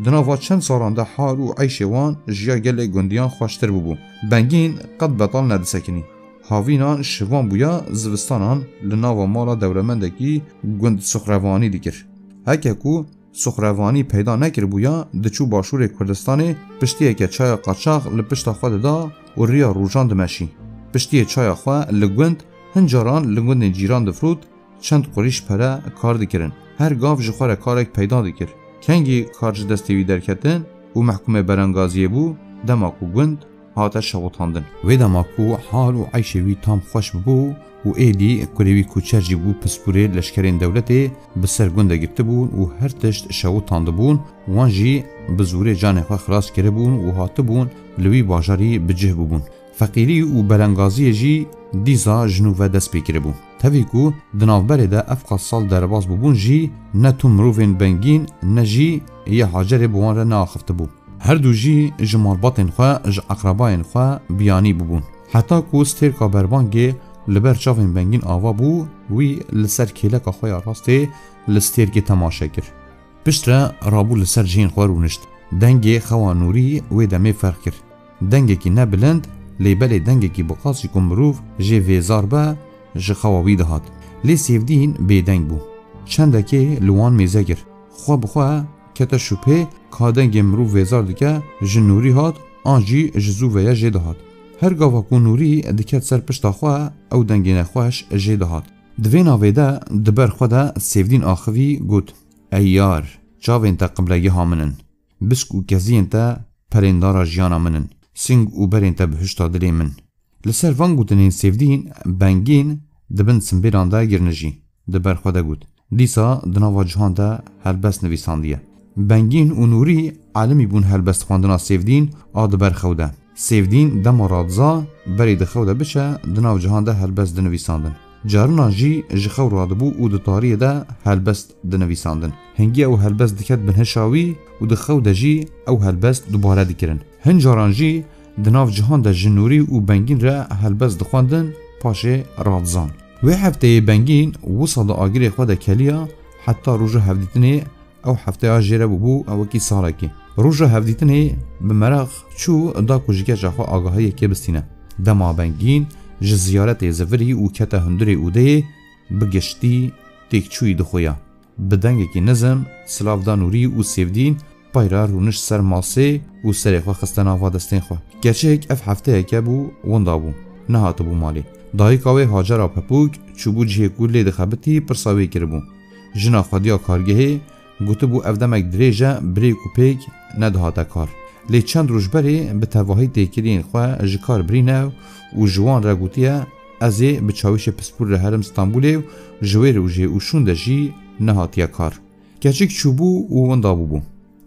Di nava çend salan de hal û eyşê wan ji ya gelê gundiyan xweştir bûbû. Bengîn qet betal nedisekinî. Havînan şivan bûya, zivistanan li nava mala dewlemendekî gund suxrevanî dikir. Heke ku suxrevanî peyda nekiribûya, diçû başûrê Kurdistanê, piştiyeke çaya qaçax li pişta xwe dida û riya rojan dimeşî. Piştiyê çaya xwe li gund, hin caran li gundên cîran difirot, çend qurîş pere kar dikirin. Her gav ji xwe re karek peyda dikir. Kengî kar ji destê wî derketin û mehkûmê berengaziyê bû, dema ku gund hate şewitandin. Wê dema ku hal û eyşê wî tam xweş bibû û êdî kurê wî Kuçer jî bû pispûrê leşkerên dewletê, bi ser gundê girtibûn û her tişt şewitandibûn, wan jî bi zorê canê xwe xilas kiribûn û hatibûn li wî bajarî bi cih bûbûn. Feqîrî û belengaziyê jî dîsa ji nû ve dest pê kiribû. Tevî ku di navberê de ev qas sal derbas bûbûn jî, ne tu mirovên Bengîn ne jî yê Hacerê bi wan re neaxiftibû. Her du jî ji malbatên xwe, ji eqrebayên xwe biyanî bûbûn. Heta ku stêrka berbangê li ber çavên Bengîn ava bû, wî li ser kêleka xwe ya rastê li stêrkê temaşe kir. Piştre rabû li ser cihên xwe rûnişt. Dengê xewa Nûrî wê demê ferq kir. Dengekî ne bilind, lê belê dengekî bi qasî ku mirov jê vêzar be, ji xewa wî dihat. Lê Sêvdîn bêdeng bû. Çendekê li wan mêze kir. Xwe bi xwe kete şubhê ka dengê mirov vêzar dike ji Nûrî hat, an jî ji zû ve ye jê dihat. Her gava ku Nûrî diket ser pişta xwe, ew dengê nexweş jê dihat. Di vê navê de di ber xwe de Sêvdîn axivî, got, Ey yar, çavên te qiblegeha min in. Bisk û keziyên te perêndara jiyana min in. Sing û berên te bihişta dilê min. Li ser van gotinên Sêvdîn, Bengîn di bin simbêlan de girinijî. Di ber xwe de got, Dîsa di nava cihan de helbest nivîsandiye. Bengîn û Nûrî alimî bûn helbest xwendina Sêvdîn a di ber xew de. Sêvdîn dema radiza, berê di xew de biçe, di nav cihan de helbest dinivîsandin. Carinan jî ji xew radibû û di tariyê de helbest dinivîsandin. Hingî ew helbest diket binhişa wî û di xew de jî ew helbest dubare dikirin. Hin caran jî di nav cihan de ji Nûrî û Bengîn re helbest dixwendin, paşê radizan. Wê hefteyê Bengîn wisa di agirê xwe de keliya, heta roja hevdîtinê ew hefteya jê re bûbû wekî salekê. Roja hevdîtinê bi meraq çû, da ku ji keça xwe agahiyekê bistîne. Dema Bengîn ji ziyaretê zivirî û kete hundirê ûdeyê, bi giştî têkçûyî dixuya. Bi dengekî nizm silav da Nûrî û Sêvdîn, pay re rûnişt ser masê û serê xwe xiste nava destên xwe. Keçik ev hefteyeke bû winda bû, nehatibû malê. Dayika wê Hacera Pepûk çûbû cihê ku lê dixebitî, pirsa wê kiribû. Jina xwediya kargehê, gotibû ev demek dirêj e, bi rêk û pêk nedihate kar. Lê çend roj berê bi tevahî têkiliyên xwe ji kar birîne û ji wan re gotiye, Ez ê bi çawîşê pispor re herim Stenbolê û ji wê rojê û şûn de jî nehatiye kar. Keçik çûbû û winda bûbû.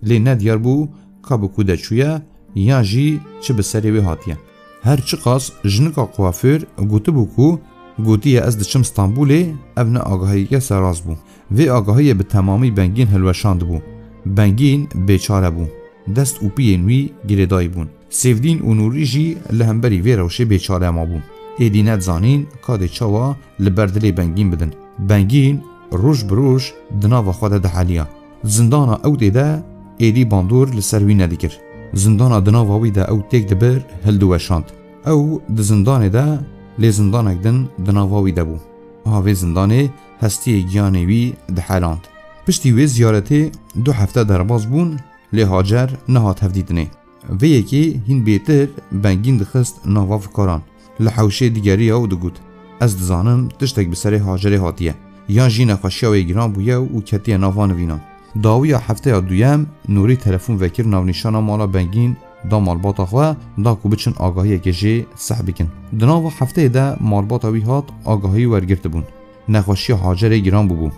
Lê ne diyar bû ka bi ku de çûye yan jî çi bi serê wê hatiye. Her çiqas jinika kuaför gotibû ku gotiye, Ez diçim Stenbolê, ev ne agahiyeke serast bû. Vê agahiyê bi temamî Bengîn hilweşandibû. Bengîn bêçare bû. Dest û piyên wî girêdayî bûn. Sêvdîn û Nûrî jî li hemberî vê rewşê bêçare mabûn. Êdî nedizanîn ka dê çawa li ber dilê Bengîn bidin. Bengîn roj bi roj di nava xwe de diheliya. Zindana ew tê de êdî bandor li ser wî nedikir. Zindana di nava wî de ew têk dibir, hildiweşand. Ew di zindanê de lê zindanek din di nava wî de bû. Aha vê zindanê hestiyê giyanê wî diheland. Piştî wê ziyaretê du hefte derbas bûn, lê Hacer nehat hevdîtinê. Vê yekê hîn bêtir Bengîn dixist nava fikaran. Li hewşê digeriya û digot, "Ez dizanim tiştek bi serê Hacerê hatiye. Yan jî nexweşiya wê giran bûye û ketiye nava nivînan." Dawiya hefteya duyem Nûrî telefon vekir navnîşana mala Bengîn da malbata xwe, da ku biçin agahiyekê jê seh bikin. Di nava hefteyê de malbata wî hat agahiyî wergirtibûn. Nexweşiya Hacerê giran bûbû.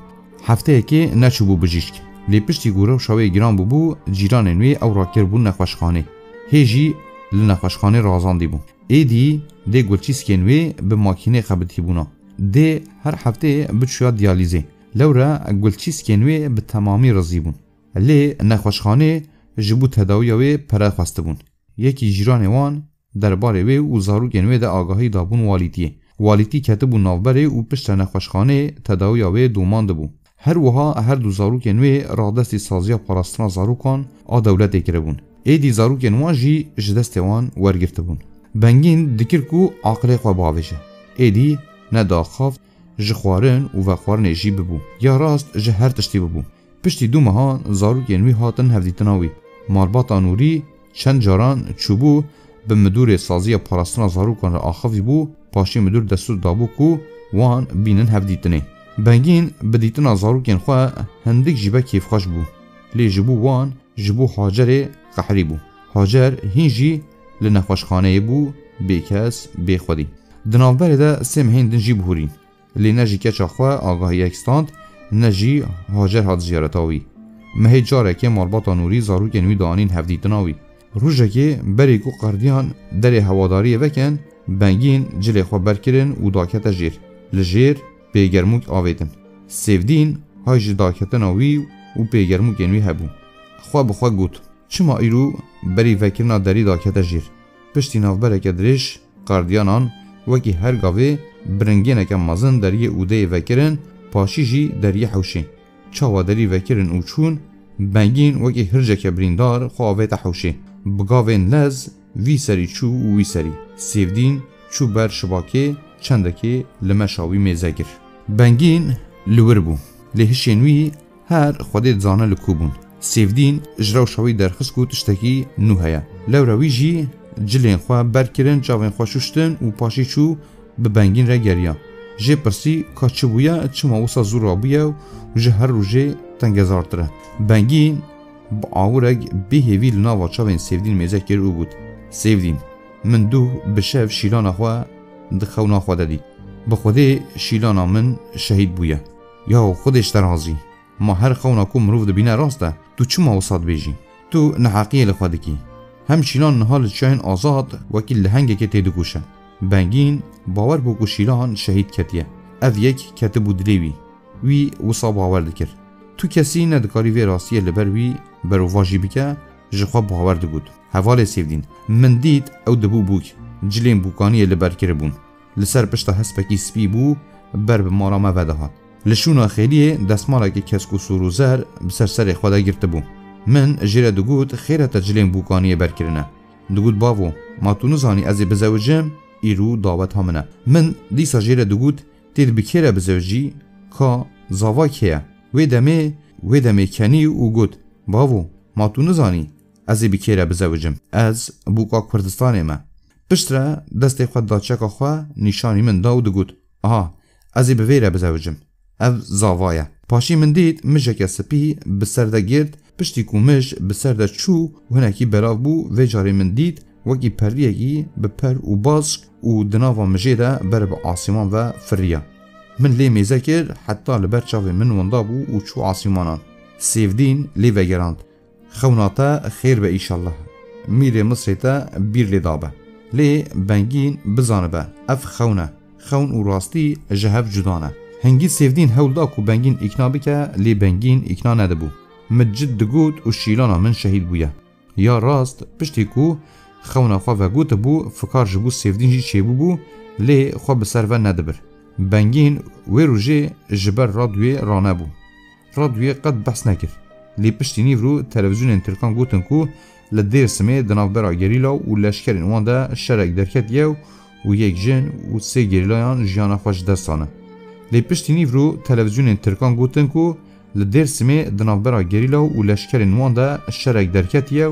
Hefteyekê neçûbû bijîşk. Lê piştî ku rewşa wê giran bûbû, cîranên wê ew rakiribûn nexweşxanê. Hê jî li nexweşxanê razandîbû. Êdî dê gulçîskên wê bi makînê xebitîbûna. Dê her hefteyê biçûya diyalîzê. Lewre gulçîskên wê bi temamî rizîbûn. Lê nexweşxanê ji bo tedawiya wê pere xwestibûn. Yekî cîranê wan derbarê wê û zarokên wê de agahî dabûn walîtiyê. Walîtî ketibû navberê û piştre nexweşxanê tedawiya wê domandibû. Her wiha her du zarokên wê radestî saziya parastina zarokan a dewletê kiribûn. Êdî zarokên wan jî ji destê wan wergirtibûn. Bengîn dikir ku aqilê xwe biavêje. Êdî ne diaxift ji xwarin û vexwarinê jî bibû, ya rast ji her tiştî bibû. Piştî du mehan zarokên wî hatin hevdîtina wî. Malbata Nûrî çend caran çûbû bi midûrê saziya parastina zarokan re axivîbû, paşê midûr destûr dabû ku wan bînin hevdîtinê. Bengîn bi dîtina zarokên xwe hindik jî be kêfxweş bû. Lê ji bo wan, ji bo Hacerê qehrî bû. Hacer hîn jî li nexweşxaneyê bû, bêkes, bêxwedî. Di navberê de sê mehên din jî bihûrîn. Lê ne ji keça xwe agahiyek stand, ne jî Hacer hat ziyareta wî. Mehê carekê malbata Nûrî zarokên wî dianîn hevdîtina wî. Rojekê berê ku qerdiyan derê hewadariyê vekin, Bengîn cilê xwe berkirin û dakete jêr. Li jêr pêgermûk avêtin. Sêvdîn hay ji daketina wî û pêgermûkên wî hebû. Xwe bi xwe got, "Çima îro berî vekirina derî dakete jêr?" Piştî navbereke dirêj, qardiyanan wekî her gavê biringêneke mezin deriyê ûdeyê vekirin, paşî jî deriyê hewşê. Çawa derî vekirin û çûn, Bengîn wekî hirceke birîndar xwe avête hewşê. Bi gavên lez vî serî çû û wî serî. Sêvdîn çû ber şibakê, çendekê li meşa wî mêze kir. Bengîn li wir bû. Lê hişên wî her Xwedê dizane li ku bûn. Sêvdîn ji rewşa wî derxist ku tiştekî nû heye. Lewra wî jî cilên xwe berkirin, çavên xwe şuştin û paşî çû bi Bengîn re geriya. Jê pirsî ka çi bûye, çima wisa zû rabûye û ji her rojê tengezartir e. Bengîn bi awirek bêhêvî li nava çavên Sêvdîn mêze kir û got, "Sêvdîn, min duh bi şev şîlana xwe di xewna xwe de dît. Bi Xwedê şîlana min şehîd bûye." "Yaw Xwedê ji te razî. Ma her xewna ku mirov dibîne rast e, tu çima wisa dibêjî? Tu neheqiyê li xwe dikî. Hem şîlan niha li çiyayên azad wekî lehengekê têdikoşe." Bengîn bawer bû ku şîlan şehîd ketiye. Ev yek ketibû dilê wî. Wî wisa bawer dikir. Tu kesî nedikarî vê rastiyê li ber wî berovajî bike, ji xwe bawer digot. Hevalê Sêvdîn, min dît ew dibû bûk, cilên bûkaniyê li ber kiribûn. Li ser pişta hespekî spî bû, ber bi mala me vedihat. Li şûna xêliyê destmalekî kesk û sor û zer bi ser serê xwe de girtibû. Min jê re digot, "Xêr e te cilên bûkaniyê ber kirine?" Digot, "Bavo, ma tu nizanî ez ê bizewicim? Îro daweta min e." Min dîsa jê re digot, "Tê di bi kê re bizewicî? Ka zava kê ye?" Wê demê, wê demê kenî û got, "Bavo, ma tu nizanî ez ê bi kê re bizewicim? Ez bûka Kurdistanê me." Piştre destê xwe da çeka xwe, nîşanî min da û digot, "Aha, ez ê bi vê re bizewicim. Ev zava ye." Paşî min dît mijeke spî bi ser de girt, piştî ku mij bi ser de çû û hinekî belav bû, vê carê min dît wekî periyekî bi per û bask û di nava mijê de ber bi asîman ve firiya. Min lê mêze kir, heta li ber çavên min winda bû û çû asîmanan. Sêvdîn lê vegerand. "Xewna te xêr be îşallah. Mîrê Misrê te bîr lê dabe." Lê Bengîn bizanibe, ev xewn e. Xewn û rastî ji hev cuda ne. Hingî Sêvdîn hewl da ku Bengîn îkna bike, lê Bengîn îkna nedibû. "Min cid digot û şîlana min şehîd bûye." Ya rast, piştî ku Xewna xwe vegotibû, fikar ji bo Sêvdîn jî çêbûbû, lê xwe bi ser ve nedibir. Bengîn wê rojê ji ber radyoyê ranebû. Radyoyê qet behs nekir. Lê piştî nîvro televîzyonên tirkan gotin ku li Dêrsimê di navbera gerîla û leşkerên wan de şerek derketiye û yek jin û sê gerîlayan jiyana xwe ji dest dane. Lê piştî nîvro televîzyonên tirkan gotin ku li Dêrsimê di navbera gerîla û leşkerên wan de şerek derketiye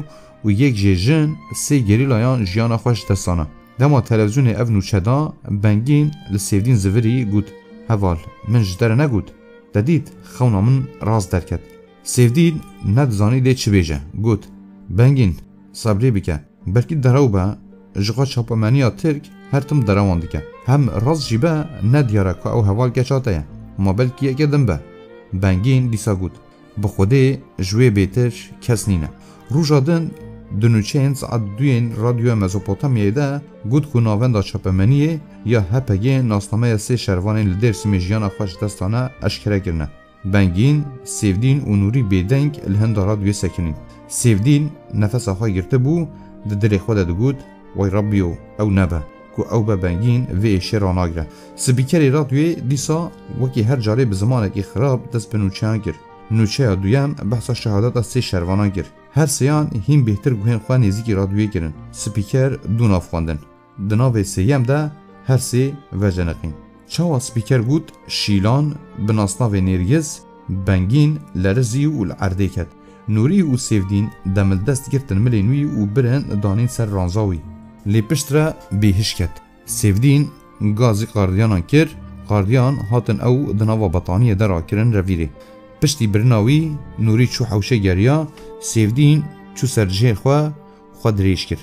û yek jê jin, sê gerîlayan jiyana xwe ji dest dane. Dema televîzyonê ev nûçe da, Bengîn li Sêvdîn zivirî got, "Heval, min ji te re negot? Te dît, xewna min rast derket." Sêvdîn nedizanî dê çi bêje. Got, "Bengîn, sebrê bike. Belkî derew be, ji xwe çapemeniya Tirk her tim derewan dike. Hem rast jî be, ne diyar e ku ew heval keça te ye. Ma belkî yekê din be." Bengîn dîsa got, "Bi Xwedê ji wê bêtir kes nîne." Roja din di nûçeyên saet duyên Radyoya Mezopotamyayê de got ku navenda çapemeniyê ya H P G nasnameya sê şervanên li Dêrsimê jiyana xwe ji dest dane eşkere kirine. Bengîn, Sêvdîn û Nûrî bêdeng li hinda radyoyê sekinîn. Sêvdîn nefesa xwe girtibû, di dilê xwe de digot, "Way Rabbîyo, ew nebe, ku ew be Bengîn vê êşê ranagire." Spîkerê radyoyê dîsa wekî her carê bi zimanekî xirab dest bi nûçeyan kir. Nûçeya duyem behsa şehadeta sê şervanan kir. Her sêyan hîn bêhtir guhên xwe nêzîkî radyoyê kirin. Spîker dû nav xwendin. Di navê sêyem de her sê vejeniqîn. Çawa spîker got, Şîlan bi nasnavê Nêrgiz, Bengîn, Lerizî û li erdê ket. Nûrî û Sêvdîn demildest girtin milên wî û birin danîn ser ranza wî. Lê piştre bêhiş ket. Sêvdîn gazî qardiyanan kir, qardiyan hatin ew di nava betaniyê de rakirin revîrê. Piştî birina wî, Nûrî çû hewşê geriya, Sêvdîn çû ser cihê xwe, xwe dirêj kir.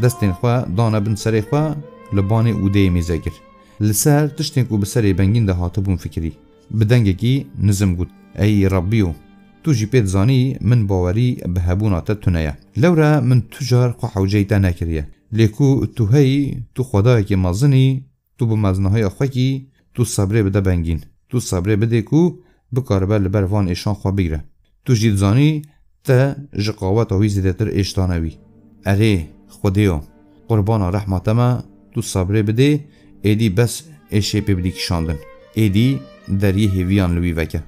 Destên xwe dane bin serê xwe, li banê ûdeyê mêze kir. Li ser tiştên ku bi serê Bengîn de hatibûn fikirî. Bi dengekî nizim got, "Ey Rabbîyo, tu jî pê dizanî min bawerî bi hebûna te tune ye. Lewre min tu car xwe hewceyî te nekiriye. Lê ku tu heyî, tu Xwedayekî mezin î, tu bi mezinahiya xwe kî, tu sebrê bide Bengîn. Tu sebrê bidê ku bikaribe li ber van êşan xwe bigire. Tu jî dizanî te ji qaweta wî zêdetir êş dane wî. Erê, Xwedêyo, qurbana rehma te me, tu sebrê bidê, êdî bes êşê pê bidî kişandin. Êdî deriyê hêviyan li wî veke."